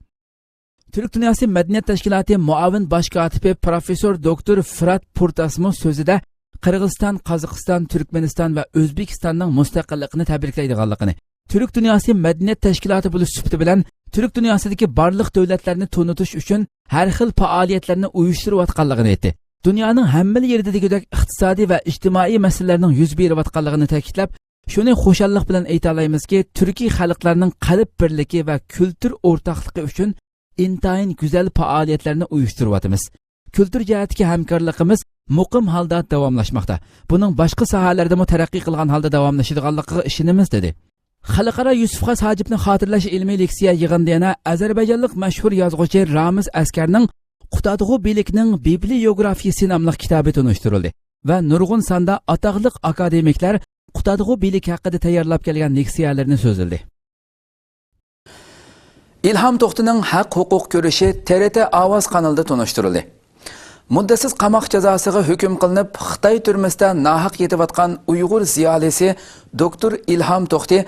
تۈرك دۇنياسى مەدەنىيەت تەشكىلاتى مۇئاۋىن باش كاتىپى پروفېسسور دوكتور فىرات پۇرتاسمۇ سۆزىدە قىرغىزىستان، قازاقىستان، تۈركمەنىستان ۋە ئۆزبېكىستاننىڭ مۇستەقىللىقىنى تەبرىكلەيدىغانلىقىنى، تۈرك دۇنياسى مەدەنىيەت تەشكىلاتى بولۇش سۈپىتى بىلەن تۈرك دۇنياسىدىكى بارلىق دۆلەتلەرنى تونۇتۇش ئۈچۈن ھەر خىل پائالىيەتلەرنى ئۇيۇشتۇرۇۋاتقانلىقىنى ئېيتتى. دۇنيانىڭ ھەممىلا يېرىدە دېگۈدەك ئىقتىسادىي ۋە ئىجتىمائىي مەسىلىلەرنىڭ يۈز بېرىۋاتقانلىقىنى تەكىتلەپ، شۇنى خۇشاللىق بىلەن ئېيتالايمىزكى، تۈركىي خەلقلەرنىڭ قەلب بىرلىكى ۋە كۈلتۈر ئورتاقلىقى ئۈچۈن ئىنتايىن گۈزەل پائالىيەتلەرنى ئۇيۇشتۇرۇۋاتىمىز. كۈلتۈر جەھەتتىكى ھەمكارلىقىمىز مۇقىم ھالدا داۋاملاشماقتا. بۇنىڭ باشقا ساھەلەردىمۇ تەرەققىي قىلغان ھالدا داۋاملىشىدىغانلىقىغا ئىشىنىمىز، دېدى. خەلقئارا يۈسۈپ خاس ھاجىپنى خاتىرىلەش ئىلمىي لېكسىيە يىغىنىدا يەنە ئەزەربەيجانلىق مەشھۇر يازغۇچى رامىز ئەسكەرنىڭ قۇتادغۇ بىلىكنىڭ بىبلىيوگرافىيىسى ناملىق كىتابى تونۇشتۇرۇلدى ۋە نۇرغۇن ساندا ئاتاقلىق ئاكادېمىكلار قۇتادغۇ بىلىك ھەققىدە تەييارلاپ كەلگەن لېكسىيەلىرىنى سۆزلىدى. ئىلھام توختىنىڭ ھەق-ھوقۇق كۈرىشى تې رې تې ئاۋاز قانىلىدا تونۇشتۇرۇلدى. مۇددەتسىز قاماق جازاسىغا ھۆكۈم قىلىنىپ، خىتاي تۈرمىسىدە ناھەق يېتىۋاتقان ئۇيغۇر زىيالىيسى دوكتور ئىلھام توختى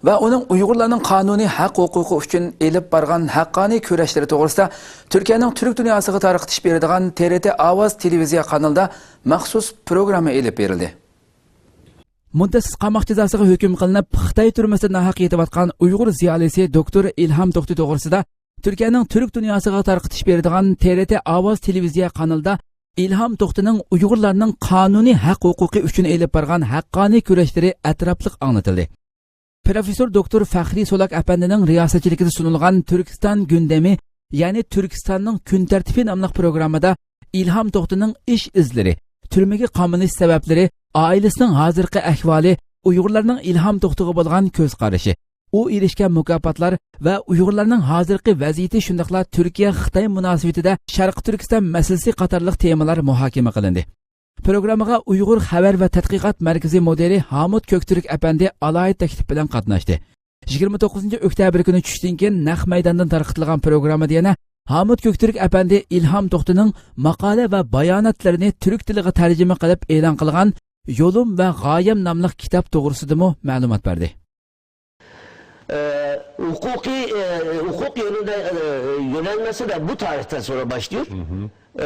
ۋە ئۇنىڭ ئۇيغۇرلارنىڭ قانۇنىي ھەق-ھوقۇقى ئۈچۈن ئېلىپ بارغان ھەققانىي كۈرەشلىرى توغرىسىدا تۈركىيەنىڭ تۈرك دۇنياسىغا تارقىتىش بېرىدىغان تې رې تې ئاۋاز تېلېۋىزىيە قانىلىدا مەخسۇس پروگرامما ئېلىپ بېرىلدى. مۇددەتسىز قاماق جازاسىغا ھۆكۈم قىلىنىپ، خىتاي تۈرمىسىدە ناھەق يېتىۋاتقان ئۇيغۇر زىيالىيسى دوكتور ئىلھام توختى توغرىسىدا تۈركىيەنىڭ تۈرك دۇنياسىغا تارقىتىش بېرىدىغان تې رې تې ئاۋاز تېلېۋىزىيە قانىلىدا ئىلھام توختىنىڭ ئۇيغۇرلارنىڭ قانۇنىي ھەق-ھوقۇقى ئۈچۈن ئېلىپ بارغان ھەققانىي كۈرەشلىرى ئەتراپلىق ئاڭلىتىلدى. پروفېسسور دوكتور فەخرىي سولاك ئەپەندىنىڭ رىياسەتچىلىكىدە سۇنۇلغان تۈركىستان گۈندەمى، يەنى تۈركىستاننىڭ كۈن تەرتىپى ناملىق پروگراممىدا ئىلھام توختىنىڭ ئىش ئىزلىرى، تۈرمىگە قامىلىش سەۋەبلىرى، ئائىلىسىنىڭ ھازىرقى ئەھۋالى، ئۇيغۇرلارنىڭ ئىلھام توختىغا بولغان كۆز قارىشى، ئۇ ئېرىشكەن مۇكاپاتلار ۋە ئۇيغۇرلارنىڭ ھازىرقى ۋەزىيىتى، شۇنداقلا تۈركىيە-خىتاي مۇناسىۋىتىدە شەرقىي تۈركىستان مەسىلىسى قاتارلىق تېمىلار مۇھاكىمە قىلىندى. پروگراممىغا ئۇيغۇر خەۋەر ۋە تەتقىقات مەركىزى مۇدىرى ھامۇت كۆكتۈرك ئەپەندى ئالاھىدە تەكلىپ بىلەن قاتناشتى. يىگىرمە توققۇزىنچى ئۆكتەبىر كۈنى چۈشتىن كېيىن نەق مەيداندىن تارقىتىلغان پروگراممىدا يەنە ھامۇت كۆكتۈرك ئەپەندى ئىلھام توختىنىڭ ماقالە ۋە باياناتلىرىنى تۈرك تىلىغا تەرجىمە قىلىپ ئېلان قىلغان يولۇم ۋە غايەم ناملىق كىتاب توغرىسىدىمۇ مەلۇمات بەردى. E, hukuki, e, hukuk yönünde e, yönelmesi de bu tarihten sonra başlıyor. E, e,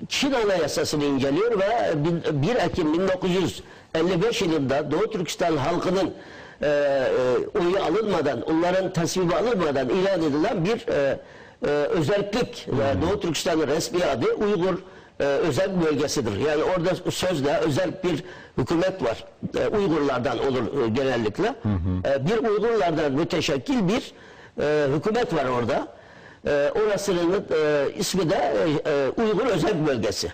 Çin Anayasası'nı inceliyor ve bin- bir Ekim bin dokuz yüz elli beş yılında Doğu Türkistan halkının e, e, oyu alınmadan, onların tasvibi alınmadan ilan edilen bir e, e, özellik ve Doğu Türkistan'ın resmi adı Uygur e, özel bölgesidir. Yani orada sözde özel bir hükümet var. E, Uygurlardan olur, e, genellikle. E, bir Uygurlardan müteşekkil bir, e, hükümet var orada. E, orasının, e, ismi de, e, e, Uygur Özel Bölgesi.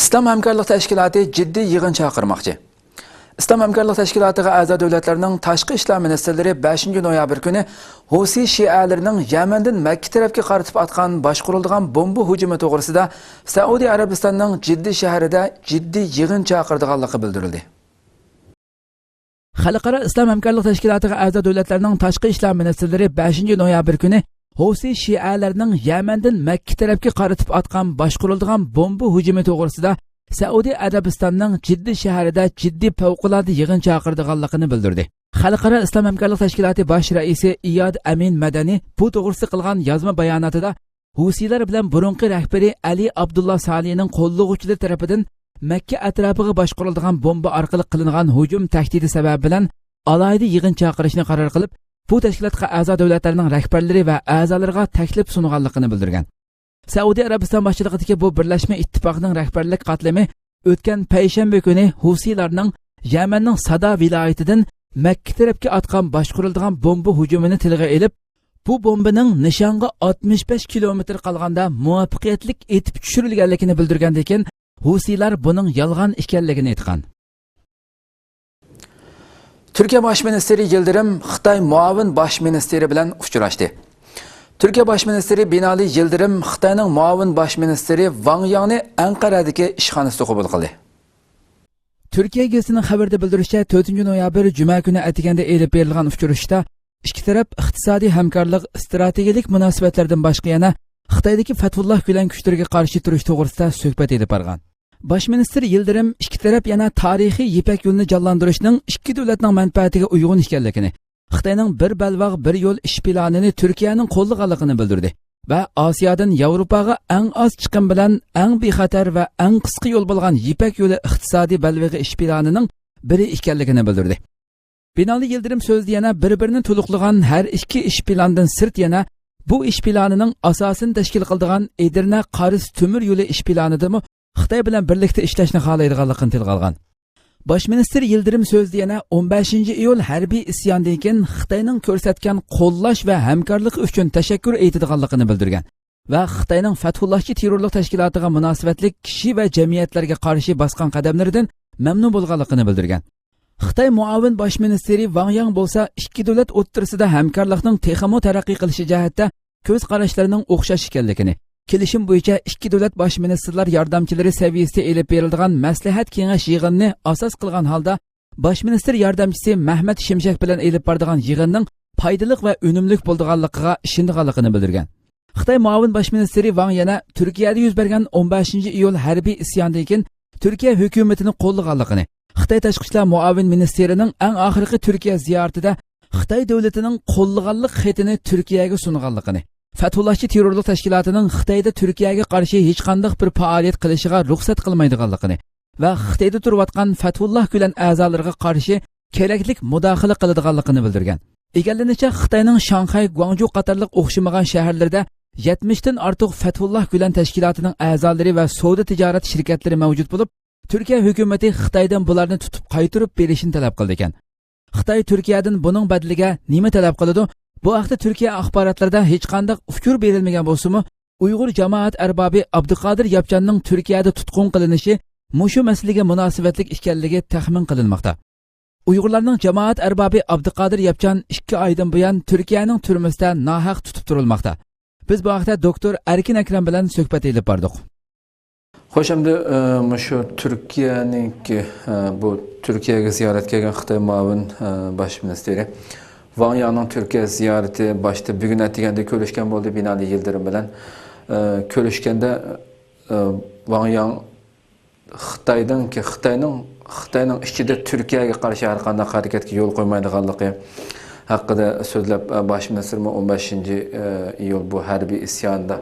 ئىسلام ھەمكارلىق تەشكىلاتى جىددىي يىغىن چاقىرماقچى. ئىسلام ھەمكارلىق تەشكىلاتىغا ئەزا دۆلەتلەرنىڭ تاشقى ئىشلار مىنىستىرلىرى بەشىنچى نويابىر كۈنى ھۇسى شىئەلىرىنىڭ يەمەندىن مەككە تەرەپكە قارىتىپ ئاتقان باشقۇرۇلىدىغان بومبا ھۇجۇمى توغرىسىدا سەئۇدى ئەرەبىستاننىڭ جىددە شەھىرىدە جىددىي يىغىن چاقىرىدىغانلىقى بىلدۈرۈلدى. خەلقئارا ئىسلام ھەمكارلىق تەشكىلاتىغا ئەزا دۆلەتلەرنىڭ تاشقى ئىشلار مىنىستىرلىرى بەشىنچى نويابىر كۈنى ھۇسى شىئەلەرنىڭ يەمەندىن مەككە تەرەپكە قارىتىپ ئاتقان باشقۇرۇلىدىغان بومبا ھۇجۇمى توغرىسىدا سەئۇدى ئەرەبىستاننىڭ جىددە شەھىرىدە جىددىي پەۋقۇلئاددە يىغىن چاقىرىدىغانلىقىنى بىلدۈردى. خەلقئارا ئىسلام ھەمكارلىق تەشكىلاتى باش رەئىسى ئىياد ئەمىن مەدەنى بۇ توغرىسىدا قىلغان يازما باياناتىدا، ھۇسىيلار بىلەن بۇرۇنقى رەھبىرى ئەلى ئابدۇللا سالىھنىڭ قوللىغۇچىلىرى تەرىپىدىن مەككە ئەتراپىغا باشقۇرۇلىدىغان بومبا ئارقىلىق قىلىنغان ھۇجۇم تەھدىتى سەۋەبى بىلەن ئالاھىدە يىغىن چاقىرىشنى قارار قىلىپ، بۇ تەشكىلاتقا ئەزا دۆلەتلەرنىڭ رەھبەرلىرى ۋە ئەزالىرىغا تەكلىپ سۇنغانلىقىنى بىلدۈرگەن. سەئۇدى ئەرەبىستان باشچىلىقىدىكى بۇ بىرلەشمە ئىتتىپاقنىڭ رەھبەرلىك قاتلىمى ئۆتكەن پەيشەنبە كۈنى ھۇسىيلارنىڭ يەمەننىڭ سادا ۋىلايىتىدىن مەككە تەرەپكە ئاتقان باشقۇرۇلىدىغان بومبا ھۇجۇمىنى تىلغا ئېلىپ، بۇ بومبىنىڭ نىشانغا ئاتمىش بەش كىلومېتىر قالغاندا مۇۋەپپەقىيەتلىك ئېتىپ چۈشۈرۈلگەنلىكىنى بىلدۈرگەندىن كېيىن، ھۇسىيلار بۇنىڭ يالغان ئىكەنلىكىنى ئېيتقان. تۈركىيە باش مىنىستىرى يىلدىرىم خىتاي مۇئاۋىن باش مىنىستىرى بىلەن ئۇچراشتى. تۈركىيە باش مىنىستىرى بىنالى يىلدىرىم خىتاينىڭ مۇئاۋىن باش مىنىستىرى ۋاڭ ياڭنى ئەنقەرەدىكى ئىشخانىسىدا قوبۇل قىلدى. تۈركىيە گېزىتىنىڭ خەۋىرىدە بىلدۈرۈشىچە، تۆتىنچى نويابىر جۈمە كۈنى ئەتىگەندە ئېلىپ بېرىلغان ئۇچرىشىشتا ئىككى تەرەپ ئىقتىسادىي ھەمكارلىق، ئىستراتېگىيەلىك مۇناسىۋەتلەردىن باشقا يەنە خىتايدىكى فەتھۇللاھ گۈلەن كۈچلىرىگە قارشى تۇرۇش توغرىسىدا سۆھبەت ئېلىپ بارغان. باش مىنىستىر يىلدىرىم ئىككى تەرەپ يەنە تارىخىي يىپەك يولىنى جانلاندۇرۇشنىڭ ئىككى دۆلەتنىڭ مەنپەئەتىگە ئۇيغۇن ئىكەنلىكىنى، خىتاينىڭ بىر بەلباغ، بىر يول ئىش پىلانىنى تۈركىيەنىڭ قوللىغانلىقىنى بىلدۈردى ۋە ئاسىيادىن ياۋروپاغا ئەڭ ئاز چىقىم بىلەن ئەڭ بىخەتەر ۋە ئەڭ قىسقا يول بولغان يىپەك يولى ئىقتىسادىي بەلبېغى ئىش پىلانىنىڭ بىرى ئىكەنلىكىنى بىلدۈردى. بىنالى يىلدىرىم سۆزىدە يەنە بىر-بىرىنى تولۇقلىغان ھەر ئىككى ئىش پىلانىدىن سىرت يەنە بۇ ئىش پىلانىنىڭ ئاساسىنى تەشكىل قىلىدىغان ئېدىرنە قارس تۆمۈر يولى ئىش پىلانىدىمۇ خىتاي بىلەن بىرلىكتە ئىشلەشنى خالايدىغانلىقىنى تىلغا ئالغان. باش مىنىستىر يىلدىرىم سۆزىدە يەنە ئون بەشىنچى ئىيۇل ھەربىي ئىسياندىن كېيىن خىتاينىڭ كۆرسەتكەن قوللاش ۋە ھەمكارلىقى ئۈچۈن تەشەككۈر ئېيتىدىغانلىقىنى بىلدۈرگەن ۋە خىتاينىڭ فەتھۇللاھچى تېررورلۇق تەشكىلاتىغا مۇناسىۋەتلىك كىشى ۋە جەمئىيەتلەرگە قارشى باسقان قەدەملىرىدىن مەمنۇن بولغانلىقىنى بىلدۈرگەن. خىتاي مۇئاۋىن باش مىنىستىرى ۋاڭ ياڭ بولسا ئىككى دۆلەت ئوتتۇرىسىدا ھەمكارلىقنىڭ تېخىمۇ تەرەققىي قىلىشى جەھەتتە كۆز قاراشلىرىنىڭ ئوخشاش ئىكەنلىكىنى، كېلىشىم بويىچە ئىككى دۆلەت باش مىنىستىرلار ياردەمچىلىرى سەۋىيەسىدە ئېلىپ بېرىلىدىغان مەسلىھەت كېڭەش يىغىنىنى ئاساس قىلغان ھالدا، باش مىنىستىر ياردەمچىسى مەھمەت شىمشەك بىلەن ئېلىپ بارىدىغان يىغىننىڭ پايدىلىق ۋە ئۈنۈملۈك بولىدىغانلىقىغا ئىشىنىدىغانلىقىنى بىلدۈرگەن. خىتاي مۇئاۋىن باش مىنىستىرى ۋاڭ يەنە تۈركىيەدە يۈز بەرگەن ئون بەشىنچى ئىيۇل ھەربىي ئىسيانىدىن كېيىن تۈركىيە ھۆكۈمىتىنى قوللىغانلىقىنى، خىتاي تاشقى ئىشلار مۇئاۋىن مىنىستىرىنىڭ ئەڭ ئاخىرقى تۈركىيە زىيارىتىدە خىتاي دۆلىتىنىڭ قوللىغانلىق خېتىنى تۈركىيەگە سۇنغانلىقىنى، فەتھۇللاھچى تېررورلۇق تەشكىلاتىنىڭ خىتايدا تۈركىيەگە قارشى ھېچقانداق بىر پائالىيەت قىلىشىغا رۇخسەت قىلمايدىغانلىقىنى ۋە خىتايدا تۇرۇۋاتقان فەتھۇللاھ گۈلەن ئەزالىرىغا قارشى كېرەكلىك مۇداخىلە قىلىدىغانلىقىنى بىلدۈرگەن. ئىگىلىنىشىچە، خىتاينىڭ شاڭخەي، گۇاڭجۇ قاتارلىق ئوخشىمىغان شەھەرلىرىدە يەتمىشتىن ئارتۇق فەتھۇللاھ گۈلەن تەشكىلاتىنىڭ ئەزالىرى ۋە سودا تىجارەت شىركەتلىرى مەۋجۇت بولۇپ، تۈركىيە ھۆكۈمىتى خىتايدىن بۇلارنى تۇتۇپ قايتۇرۇپ بېرىشنى تەلەپ قىلىدىكەن. خىتاي تۈركىيەدىن بۇنىڭ بەدىلىگە نېمە تەلەپ قىلىدۇ؟ بۇ ھەقتە تۈركىيە ئاخباراتلىرىدا ھېچقانداق ئۇچۇر بېرىلمىگەن بولسىمۇ، ئۇيغۇر جامائەت ئەربابى ئابدۇقادىر ياپچاننىڭ تۈركىيەدە تۇتقۇن قىلىنىشى مۇشۇ مەسىلىگە مۇناسىۋەتلىك ئىكەنلىكى تەخمىن قىلىنماقتا. ئۇيغۇرلارنىڭ جامائەت ئەربابى ئابدۇقادىر ياپچان ئىككى ئايدىن بۇيان تۈركىيەنىڭ تۈرمىسىدە ناھەق تۇتۇپ تۇرۇلماقتا. بىز بۇ ھەقتە دوكتور ئەركىن ئەكرەم بىلەن سۆھبەت ئېلىپ باردۇق. خوش، ئەمدى، ئە، مۇشۇ تۈركىيەنىڭكى، ئە، بۇ تۈركىيەگە زىيارەتكە كەلگەن خىتاي مۇئاۋىن، ئە، باش مىنىستىرى ۋاڭ ياڭنىڭ تۈركىيە زىيارىتى باشتا بۈگۈن ئەتىگەندە كۆرۈشكەن بولدى بىنالى يىلدىرىم بىلەن. ئە، كۆرۈشكەندە، ئە، ۋاڭ ياڭ خىتاينىڭكى، خىتاينىڭ، خىتاينىڭ ئىچىدە تۈركىيەگە قارشى ھەر قانداق ھەرىكەتكە يول قويمايدىغانلىقى ھەققىدە سۆزلەپ، باش مىنىستىرمۇ ئون بەشىنچى ئىيۇل بۇ ھەربىي ئىسياندا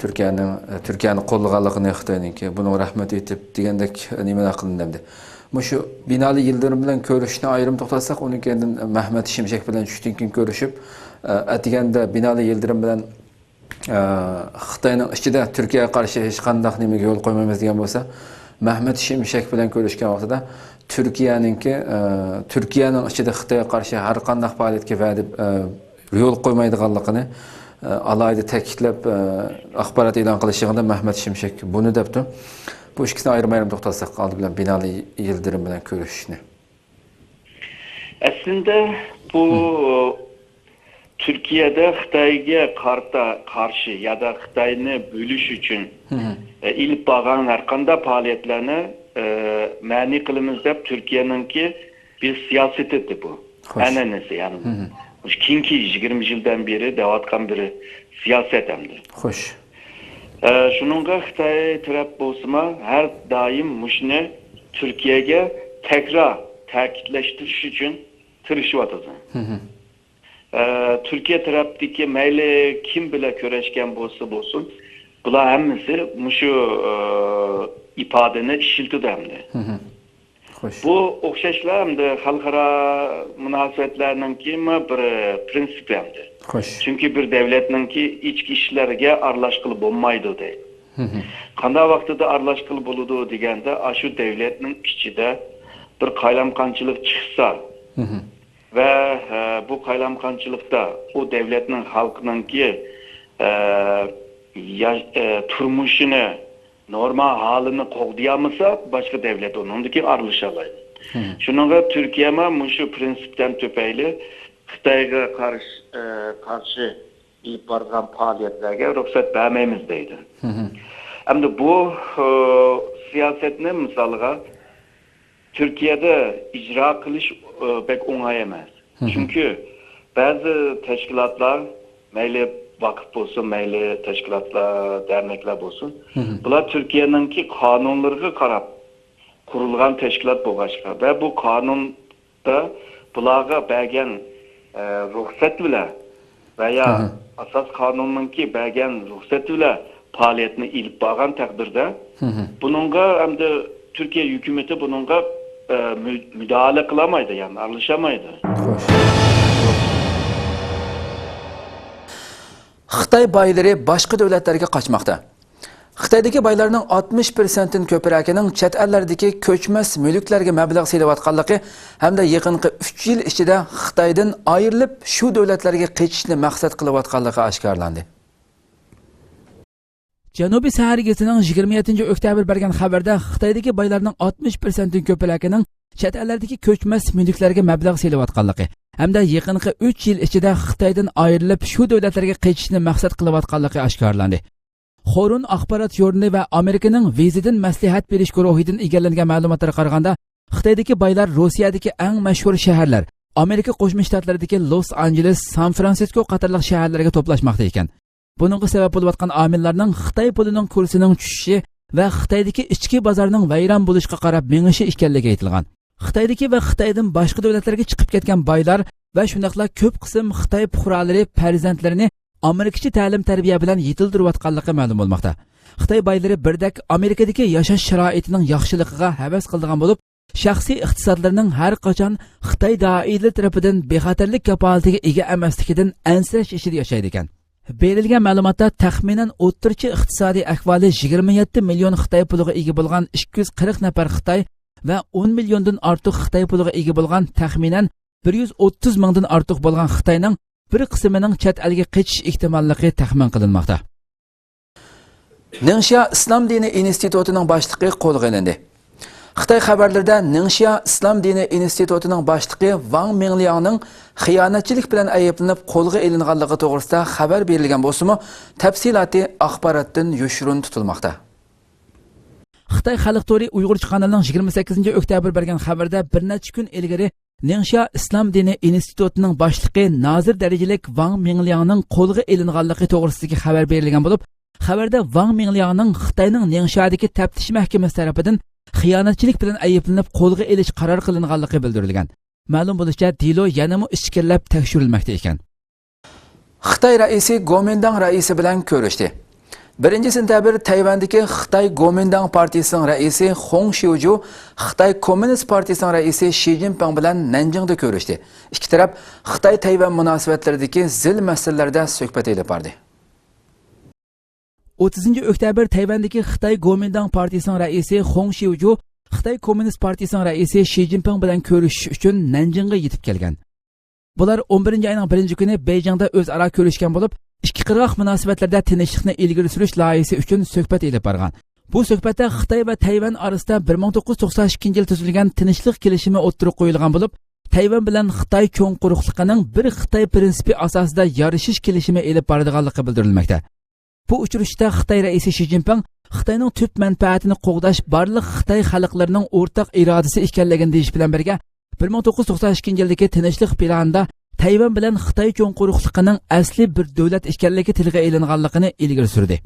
تۈركىيەنىڭ، تۈركىيەنى قوللىغانلىقىنى خىتاينىڭكى، بۇنىڭغا رەھمەت ئېيتىپ دېگەندەك نېمىلەر قىلىندى ئەمدى. مۇشۇ بىنالى يىلدىرىم بىلەن كۆرۈشۈشنى ئايرىم توختاتساق، ئۇنىڭ كەينىدىن مەھمەت شىمشەك بىلەن چۈشتىن كېيىن كۆرۈشۈپ، ئەتىگەندە بىنالى يىلدىرىم بىلەن ئە، خىتاينىڭ ئىچىدە تۈركىيەگە قارشى ھېچقانداق نېمىگە يول قويمايمىز دېگەن بولسا، مەھمۇت شىمشەك بىلەن كۆرۈشكەن ۋاقتىدا تۈركىيەنىڭكى، ئە، تۈركىيەنىڭ ئىچىدە خىتايغا قارشى ھەر قانداق پائالىيەتكە ۋەدە، ئە، يول قويمايدىغانلىقىنى، ئە، ئالاھىدە تەكىتلەپ، ئە، ئاخبارات ئېلان قىلىش يىغىنىدا مەھمۇت شىمشەك بۇنى دەپتۇ. بۇ ئىككىسىنى ئايرىم-ئايرىم توختالساق، ئالدى بىلەن بىنالى يىلدىرىم بىلەن كۆرۈشۈشنى. ئەسلىندە بۇ تۈركىيەدە خىتايغا قارتا، قارشى يادا خىتاينى بۆلۈش ئۈچۈن ئېلىپ بارغان ھەرقانداق پائالىيەتلەرنى مەنئى قىلىمىز دەپ تۈركىيەنىڭكى بىر سىياسىتى ئىدى بۇ. خوش. ئەنئەنىسى، يەنى مۇشۇ كېيىنكى يىگىرمە يىلدىن بېرى دەۋاتقان بىر سىياسەت ئەمدى. خوش. ئە، شۇنىڭغا خىتاي تەرەپ بولسىمۇ ھەر دائىم مۇشۇنى تۈركىيەگە تەكرار تەكىتلەشتۈرۈش ئۈچۈن تىرىشىۋاتىدۇ. ئە، تۈركىيە تەرەپتىكى مەيلى كىم بىلەن كۆرۈشكەن بولسا بولسۇن، بۇلار ھەممىسى مۇشۇ، ئە، ئىپادىنى ئىشلىتىدۇ ئەمدى. خوش. بۇ ئوخشاشلا ئەمدى خەلقئارا مۇناسىۋەتلەرنىڭكىمۇ بىر پرىنسىپى ئەمدى. خوش. چۈنكى بىر دەۋلەتنىڭكى ئىچكى ئىشلىرىغا ئارىلاشقىلى بولمايدۇ دەيدۇ. قانداق ۋاقتىدا ئارىلاشقىلى بولىدۇ دېگەندە، ئاشۇ دەۋلەتنىڭ ئىچىدە بىر قايلامقانچىلىق چىقسا ۋە، ئە، بۇ قايلامقانچىلىقتا ئۇ دەۋلەتنىڭ خەلقىنىڭكى، ئە، ياش-، ئە، تۇرمۇشىنى نورمال ھالىنى قوغدىيالمىسا، باشقا دەۋلەت ئۇنىڭدىن كېيىن ئارىلىشالايدۇ. شۇنىڭغا تۈركىيەمۇ مۇشۇ پرىنسىپتىن تۈپەيلى خىتايغا قارشى، ئە، قارشى ئېلىپ بارغان پائالىيەتلەرگە رۇخسەت بەرمەيمىز دەيدۇ. ئەمدى بۇ، ئە، سىياسەتنى مىسالغا تۈركىيەدە ئىجرا قىلىش، ئە، بەك ئوڭاي ئەمەس. چۈنكى بەزى تەشكىلاتلار، مەيلى ۋاقىپ بولسۇن، مەيلى تەشكىلاتلار، دەرنەكلەر بولسۇن، بۇلار تۈركىيەنىڭكى قانۇنلىرىغا قاراپ قۇرۇلغان تەشكىلات بولغاچقا ۋە بۇ قانۇندا بۇلارغا بەرگەن، ئە، رۇخسەت بىلەن ۋە يا ئاساس قانۇننىڭكى بەرگەن رۇخسەت بىلەن پائالىيەتنى ئېلىپ بارغان تەقدىردە، بۇنىڭغا ئەمدى تۈركىيە ھۆكۈمىتى بۇنىڭغا، ئە، مۇ-، مۇداخىلە قىلالمايدۇ، يەنى ئارىلىشالمايدۇ. خوش. خىتاي بايلىرى باشقا دۆلەتلەرگە قاچماقتا. خىتايدىكى بايلارنىڭ ئاتمىش پىرسەنتتىن كۆپرەكىنىڭ چەت ئەللەردىكى كۆچمەس مۈلۈكلەرگە مەبلەغ سېلىۋاتقانلىقى ھەمدە يېقىنقى ئۈچ يىل ئىچىدە خىتايدىن ئايرىلىپ، شۇ دۆلەتلەرگە قېچىشنى مەقسەت قىلىۋاتقانلىقى ئاشكارىلاندى. جەنۇبىي سەھەر گېزىتىنىڭ يىگىرمە يەتتىنچى ئۆكتەبىر بەرگەن خەۋىرىدە خىتايدىكى بايلارنىڭ ئاتمىش پىرسەنتتىن كۆپرەكىنىڭ چەت ئەللەردىكى كۆچمەس مۈلۈكلەرگە مەبلەغ سېلىۋاتقانلىقى ھەمدە يېقىنقى ئۈچ يىل ئىچىدە خىتايدىن ئايرىلىپ، شۇ دۆلەتلەرگە قېچىشنى مەقسەت قىلىۋاتقانلىقى ئاشكارىلاندى. خورۇن ئاخبارات ژۇرنىلى ۋە ئامېرىكىنىڭ ۋىزىدىن مەسلىھەت بېرىش گۇرۇھىدىن ئىگىلەنگەن مەلۇماتلارغا قارىغاندا، خىتايدىكى بايلار روسىيەدىكى ئەڭ مەشھۇر شەھەرلەر، ئامېرىكا قوشما شتاتلىرىدىكى لوس ئانژېلېس، سان فرانسىسكو قاتارلىق شەھەرلەرگە توپلاشماقتا ئىكەن. بۇنىڭغا سەۋەب بولۇۋاتقان ئامىللارنىڭ خىتاي پۇلىنىڭ كۇرسىنىڭ چۈشۈشى ۋە خىتايدىكى ئىچكى بازارنىڭ ۋەيران بولۇشقا قاراپ مېڭىشى ئىكەنلىكى ئېيتىلغان. خىتايدىكى ۋە خىتايدىن باشقا دۆلەتلەرگە چىقىپ كەتكەن بايلار ۋە شۇنداقلا كۆپ قىسىم خىتاي پۇقرالىرى پەرزەنتلىرىنى ئامېرىكىچە تەلىم-تەربىيە بىلەن يېتىلدۈرۈۋاتقانلىقى مەلۇم بولماقتا. خىتاي بايلىرى بىردەك ئامېرىكىدىكى ياشاش شارائىتىنىڭ ياخشىلىقىغا ھەۋەس قىلىدىغان بولۇپ، شەخسىي ئىقتىسادلىرىنىڭ ھەر قاچان خىتاي دائىرىلىرى تەرىپىدىن بىخەتەرلىك كاپالىتىگە ئىگە ئەمەسلىكىدىن ئەنسىرەش ئىچىدە ياشايدىكەن. بېرىلگەن مەلۇماتتا تەخمىنەن ئوتتۇرىچە ئىقتىسادىي ئەھۋالى يىگىرمە يەتتە مىليون خىتاي پۇلىغا ئىگە بولغان ئىككى يۈز قىرىق نەپەر خىتاي ۋە ئون مىليوندىن ئارتۇق خىتاي پۇلىغا ئىگە بولغان تەخمىنەن بىر يۈز ئوتتۇز مىڭدىن ئارتۇق بولغان خىتاينىڭ بىر قىسمىنىڭ چەت ئەلگە قېچىش ئېھتىماللىقى تەخمىن قىلىنماقتا. نىڭشيا ئىسلام دىنى ئىنستىتۇتىنىڭ باشلىقى قولغا ئېلىندى. خىتاي خەۋەرلىرىدە نىڭشيا ئىسلام دىنى ئىنستىتۇتىنىڭ باشلىقى ۋاڭ مىڭلياڭنىڭ خىيانەتچىلىك بىلەن ئەيىبلىنىپ قولغا ئېلىنغانلىقى توغرىسىدا خەۋەر بېرىلگەن بولسىمۇ، تەپسىلاتى ئاخباراتتىن يوشۇرۇن تۇتۇلماقتا. خىتاي خەلق تورى ئۇيغۇرچە قانىلىنىڭ يىگىرمە سەككىزىنچى ئۆكتەبىر بەرگەن خەۋىرىدە بىر نەچچە كۈن ئىلگىرى نىڭشيا ئىسلام دىنى ئىنستىتۇتىنىڭ باشلىقى نازىر دەرىجىلىك ۋاڭ مىڭلياڭنىڭ قولغا ئېلىنغانلىقى توغرىسىدىكى خەۋەر بېرىلگەن بولۇپ، خەۋەردە ۋاڭ مىڭلياڭنىڭ خىتاينىڭ نىڭشيادىكى تەپتىش مەھكىمىسى تەرىپىدىن خىيانەتچىلىك بىلەن ئەيىبلىنىپ قولغا ئېلىش قارار قىلىنغانلىقى بىلدۈرۈلگەن. مەلۇم بولۇشىچە، دېلو يەنىمۇ ئىچكىرىلەپ تەكشۈرۈلمەكتە ئىكەن. خىتاي رەئىسى گومىنداڭ رەئىسى بىلەن كۆرۈشتى. بىرىنچى سېنتەبىر تەيۋەندىكى خىتاي گومىنداڭ پارتىيىسىنىڭ رەئىسى خۇڭ شيۇجۇ خىتاي كوممۇنىست پارتىيىسىنىڭ رەئىسى شى جىنپىڭ بىلەن نەنجىڭدا كۆرۈشتى. ئىككى تەرەپ خىتاي تەيۋەن مۇناسىۋەتلىرىدىكى زىل مەسىلىلەردە سۆھبەت ئېلىپ باردى. ئوتتۇزىنچى ئۆكتەبىر تەيۋەندىكى خىتاي گومىنداڭ پارتىيىسىنىڭ رەئىسى خۇڭ شيۇجۇ خىتاي كوممۇنىست پارتىيىسىنىڭ رەئىسى شى جىنپىڭ بىلەن كۆرۈشۈش ئۈچۈن نەنجىڭغا يېتىپ كەلگەن. بۇلار ئون بىرىنچى ئاينىڭ بىرىنچى كۈنى بېيجىڭدا ئۆزئارا كۆرۈشكەن بولۇپ، ئىككى قىرغاق مۇناسىۋەتلەردە تىنچلىقنى ئىلگىرى سۈرۈش لايىھىسى ئۈچۈن سۆھبەت ئېلىپ بارغان. بۇ سۆھبەتتە خىتاي ۋە تەيۋەن ئارىسىدا بىر مىڭ توققۇز يۈز توقسان ئىككىنچى يىل تۈزۈلگەن تىنچلىق كېلىشىمى ئوتتۇرىغا قويۇلغان بولۇپ، تەيۋەن بىلەن خىتاي چوڭ قۇرۇقلۇقىنىڭ بىر خىتاي پىرىنسىپى ئاساسىدا يارىشىش كېلىشىمى ئېلىپ بارىدىغانلىقى بىلدۈرۈلمەكتە. بۇ ئۇچرىشىشتا خىتاي رەئىسى شى جىنپىڭ خىتاينىڭ تۈپ مەنپەئەتىنى قوغداش بارلىق خىتاي خەلقلىرىنىڭ ئورتاق ئىرادىسى ئىكەنلىكىنى دېيىش بىلەن بىرگە، بىر مىڭ توققۇز يۈز توقسان ئىككىنچى يىلدىكى تىنچلىق پىلانىدا تەيۋەن بىلەن خىتاي چوڭ قۇرۇقلۇقىنىڭ ئەسلى بىر دۆلەت ئىكەنلىكى تىلغا ئېلىنغانلىقىنى ئىلگىرى سۈردى.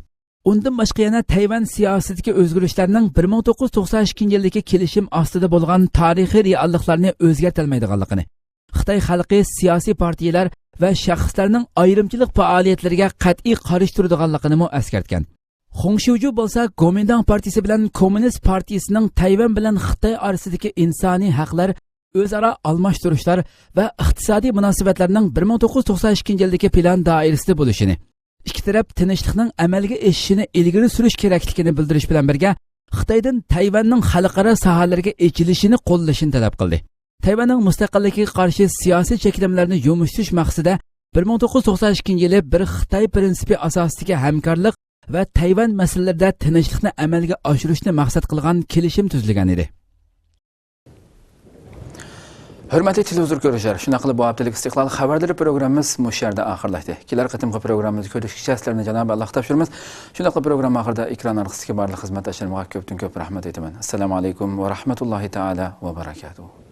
ئۇندىن باشقا يەنە تەيۋەن سىياسىتىدىكى ئۆزگىرىشلەرنىڭ بىر مىڭ توققۇز يۈز توقسان ئىككىنچى يىلدىكى كېلىشىم ئاستىدا بولغان تارىخىي رېئاللىقلارنى ئۆزگەرتەلمەيدىغانلىقىنى، خىتاي خەلقى سىياسىي پارتىيىلەر ۋە شەخسلەرنىڭ ئايرىمچىلىق پائالىيەتلىرىگە قەتئىي قارشى تۇرىدىغانلىقىنىمۇ ئەسكەرتكەن. خۇڭ شيۇجۇ بولسا گومىنداڭ پارتىيىسى بىلەن كوممۇنىست پارتىيىسىنىڭ تەيۋەن بىلەن خىتاي ئارىسىدىكى ئىنسانىي ھەقلەر، ئۆزئارا ئالماشتۇرۇشلار ۋە ئىقتىسادىي مۇناسىۋەتلەرنىڭ بىر مىڭ توققۇز يۈز توقسان ئىككىنچى يىلدىكى پىلان دائىرىسىدە بولۇشىنى، ئىككى تەرەپ تىنچلىقنىڭ ئەمەلگە ئېشىشىنى ئىلگىرى سۈرۈش كېرەكلىكىنى بىلدۈرۈش بىلەن بىرگە، خىتايدىن تەيۋەننىڭ خەلقئارا ساھەلەرگە ئېچىلىشىنى قوللىشىنى تەلەپ قىلدى. تەيۋەننىڭ مۇستەقىللىكىگە قارشى سىياسىي چەكلىمىلەرنى يۇمشىتىش مەقسىتىدە بىر مىڭ توققۇز يۈز توقسان ئىككىنچى يىلى بىر خىتاي پىرىنسىپى ئاساسىدىكى ھەمكارلىق ۋە تەيۋەن مەسىلىلىرىدە تىنچلىقنى ئەمەلگە ئاشۇرۇشنى مەقسەت قىلغان كېلىشىم تۈزۈلگەن ئىدى. ھۆرمەتلىك تېلېۋىزور كۆرۈشلەر، شۇنداق قىلىپ بۇ ھەپتىلىك ئىستىقلال خەۋەرلىرى پروگراممىمىز مۇشۇ يەردە ئاخىرلاشتى. كېلەر قېتىمقى پروگراممىمىزدا كۆرۈشكىچە سىلەرنى جانابى ئاللاغا تاپشۇرىمىز. شۇنداقلا پروگرامما ئاخىرىدا ئېكران ئارقىسىدىكى بارلىق خىزمەتداشلىرىمغا كۆپتىن كۆپ رەھمەت ئېيتىمەن. ئەسسالامۇ ئەلەيكۇم ۋە رەھمەتۇللاھى تائالا ۋە بەرەكاتۇھۇ.